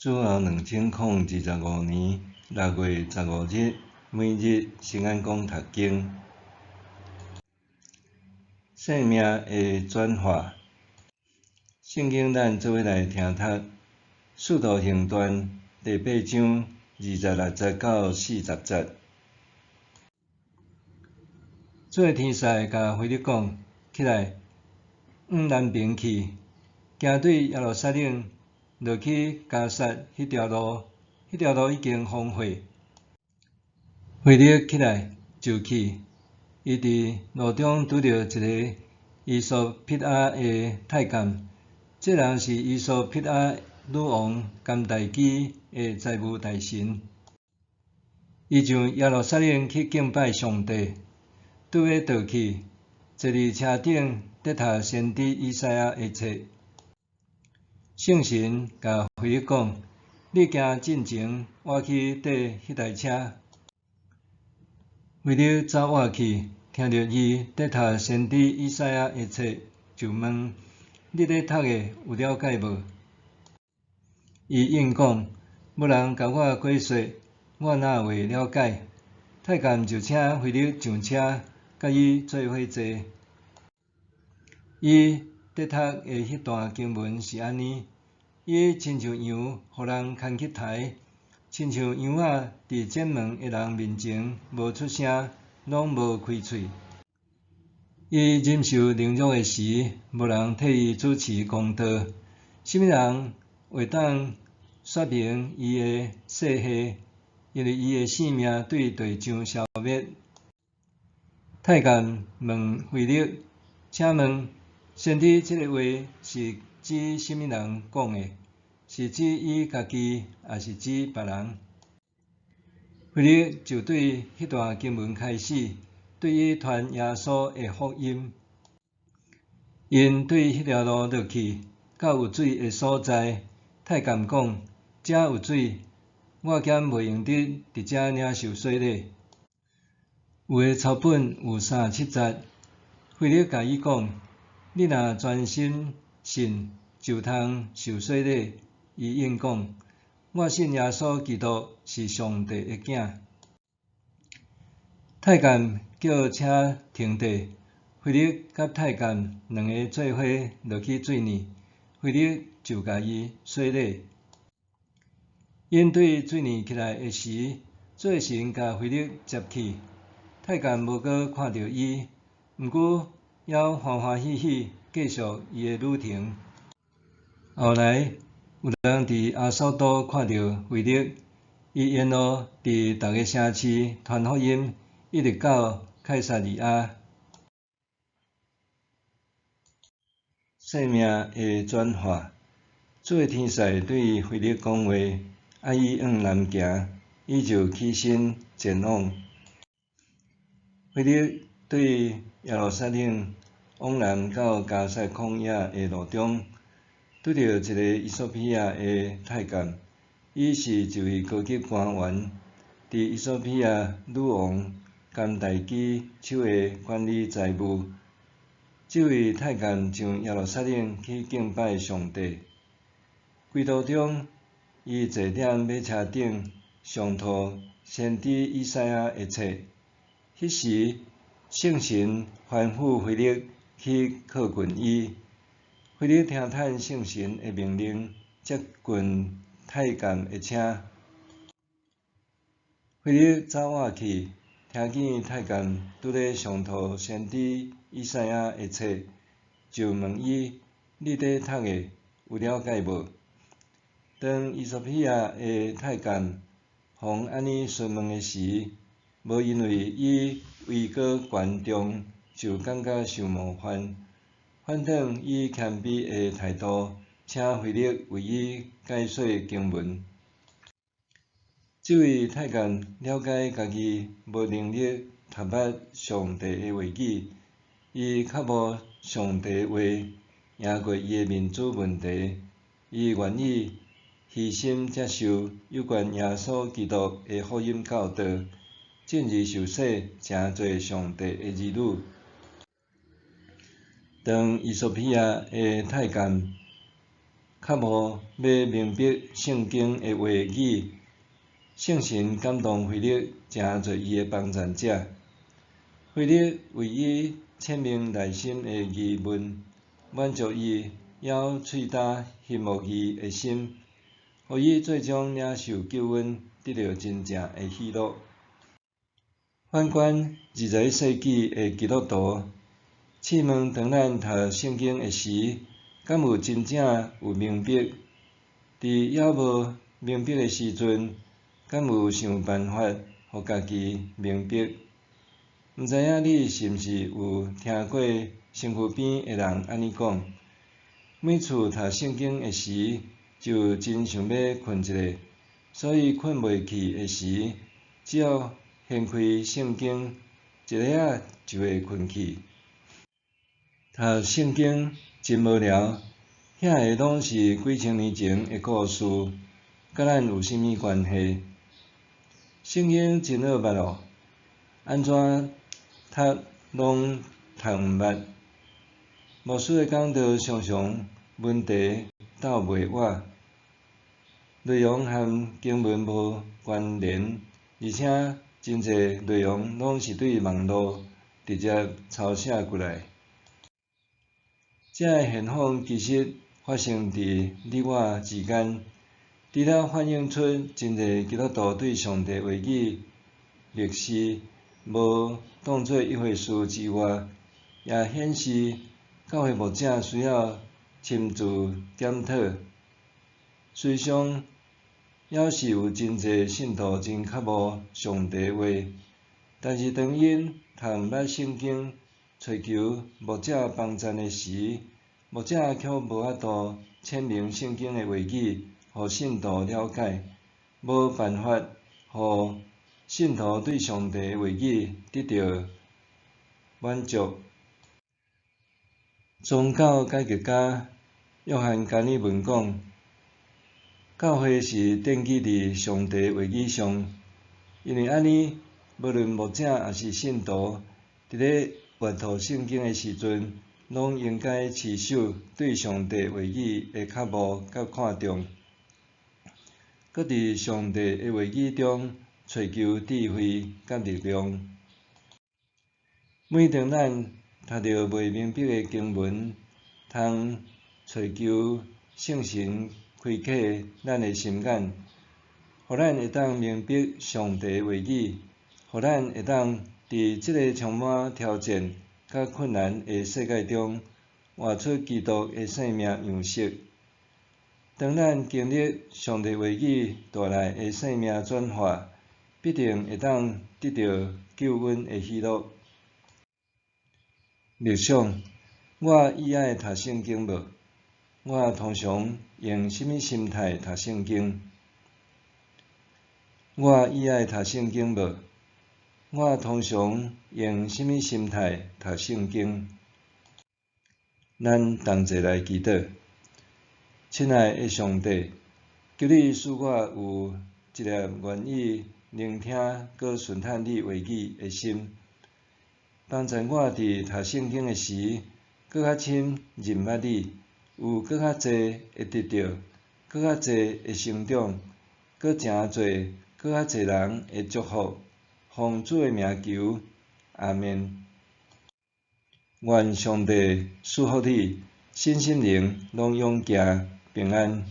主後2025年6月15日，每日新安講讀經。生命的轉化，聖經咱做伙來聽讀《使徒行傳》第八章26節到40節。主的天使共腓力講：起來，往南爿去，行對耶路撒冷落去迦薩彼條路，彼條路已經荒廢。腓力起來就去，伊佇路中拄著一个衣索比亞的太監，這人是衣索比亞女王甘大基的財務大臣。伊上耶路撒冷去敬拜上帝，拄欲倒去，坐佇車頂，咧讀先知以賽亞的冊。聖神共腓力講：你行進前，倚去綴彼台車。腓力走倚去，聽著伊咧讀先知以賽亞的冊，就問：你咧讀的有了解無？伊應講：無人共我解說，我哪會了解？太監就請腓力上車，佮伊做伙坐。伊咧讀的彼段經文是按呢：伊親像羊，予人牽去刣，親像羊仔佇剪毛的人面前無出聲，攏無開喙。伊忍受凌辱的時，無人替伊主持公道。啥物人會當說明伊的世系？因為伊的性命對地上消滅。太監問腓力：請問，先知這个話是指啥物人講的？是指伊家己，抑是指別人？腓力就對彼段經文開始，對伊傳耶穌的福音。𪜶對彼條路落去，到有水的所在，太監講：遮有水，我敢袂用得佇遮領受洗禮？有的抄本有37節。腓力共伊講：你若專心信，就通受洗禮。伊應講：我信耶穌基督是上帝的囝。太監叫車停低，腓力佮太監兩个做伙落去水裡，腓力就共伊洗禮。𪜶對水裡起來的時，主的神共腓力接去，太監無閣看著伊，毋過猶歡歡喜喜繼續伊的旅程。後來有人佇亞索都看著腓力，伊沿路佇逐个城市傳福音，一直到凱撒利亞。生命的轉化，主的天使對腓力講話，愛伊往南行，伊就起身前往。腓力對耶路撒冷往南到迦薩曠野的路中，拄著一个衣索比亞的太監，伊是一位高級官員，佇衣索比亞女王甘大基手下管理財務。這位太監上耶路撒冷去敬拜上帝，歸途中，伊坐佇馬車頂，誦讀先知以賽亞的冊。彼時，聖神吩咐腓力去靠近伊。腓力聽趁聖神的命令，接近太監的車。腓力走倚去，聽見太監拄咧誦讀先知以賽亞的冊，就問伊：你咧讀的有了解無？當衣索比亞的太監予按呢詢問的時，無因為伊位高權重就感覺受冒犯，反轉以謙卑的態度，請腓力為伊解說經文。這位太監了解家己無能力讀捌上帝的話語，伊渴慕上帝話贏過伊的面子問題，伊願意虛心接受有關耶穌基督的福音教導，進而受洗，成做上帝的兒女。當衣索比亞的太監渴慕欲明白圣经的话语，圣神感动腓力成做伊的帮赞者。腓力为伊阐明内心的疑问，满足伊犹喙焦欣慕伊的心，予伊最终领受救恩，得著真正的喜乐。反观21世纪的基督徒，试问当咱读圣经的时，敢有真正有明白？伫犹无明白的时阵，敢有想办法予家己明白？毋知影你是毋是有听过身躯边的人按呢讲？每次读圣经的时，就真想欲睏一下，所以睏袂去的时，只要掀开圣经，一下仔就会睏去。读圣经真无聊，遐个拢是几千年前的故事，佮咱有啥物关系？圣经真恶捌哦，按怎读拢读毋捌。牧师的讲道常常问题斗袂倚，内容和经文无关联，而且真济内容拢是对网路直接抄写过来。这个现象其实发生伫你我之间，除了反映出真济基督徒对上帝话语漠视、无当做一回事之外，也显示教会牧者需要亲自检讨。事实上，犹是有真济信徒真渴慕上帝话，但是当𪜶读毋捌圣经，揣求牧者帮赞的时，牧者却无法度阐明圣经的话语，予信徒了解，无办法予信徒对上帝的话语得著满足。宗教改革家约翰加尔文讲：教会是奠基伫上帝话语上，因为按呢，无论牧者抑是信徒，伫咧阅读圣经的时阵，拢应该持守对上帝话语的渴慕佮看重，阁伫上帝的话语中揣求智慧佮力量。每当咱读著袂明白的经文，通揣求圣神开启咱的心眼，予咱会当明白上帝话语，予咱会当伫这个充满挑战佮困难的世界中，活出基督的生命样式。当咱经历上帝话语带来的生命转化，必定会当得著救恩的喜乐。默想：我喜爱读圣经无？我通常用啥物心态读圣经？我喜爱读圣经无？我通常用啥物心态读圣经？咱同齐来祈祷。亲爱的上帝，求你赐我有一粒愿意聆听阁顺探你话语的心，帮助我伫读圣经的时，阁较深认捌你，有阁较济的得著，阁较济的成长，阁成做阁较济人的祝福。奉主的名求，阿们。愿上帝赐福你，身心灵拢勇健平安。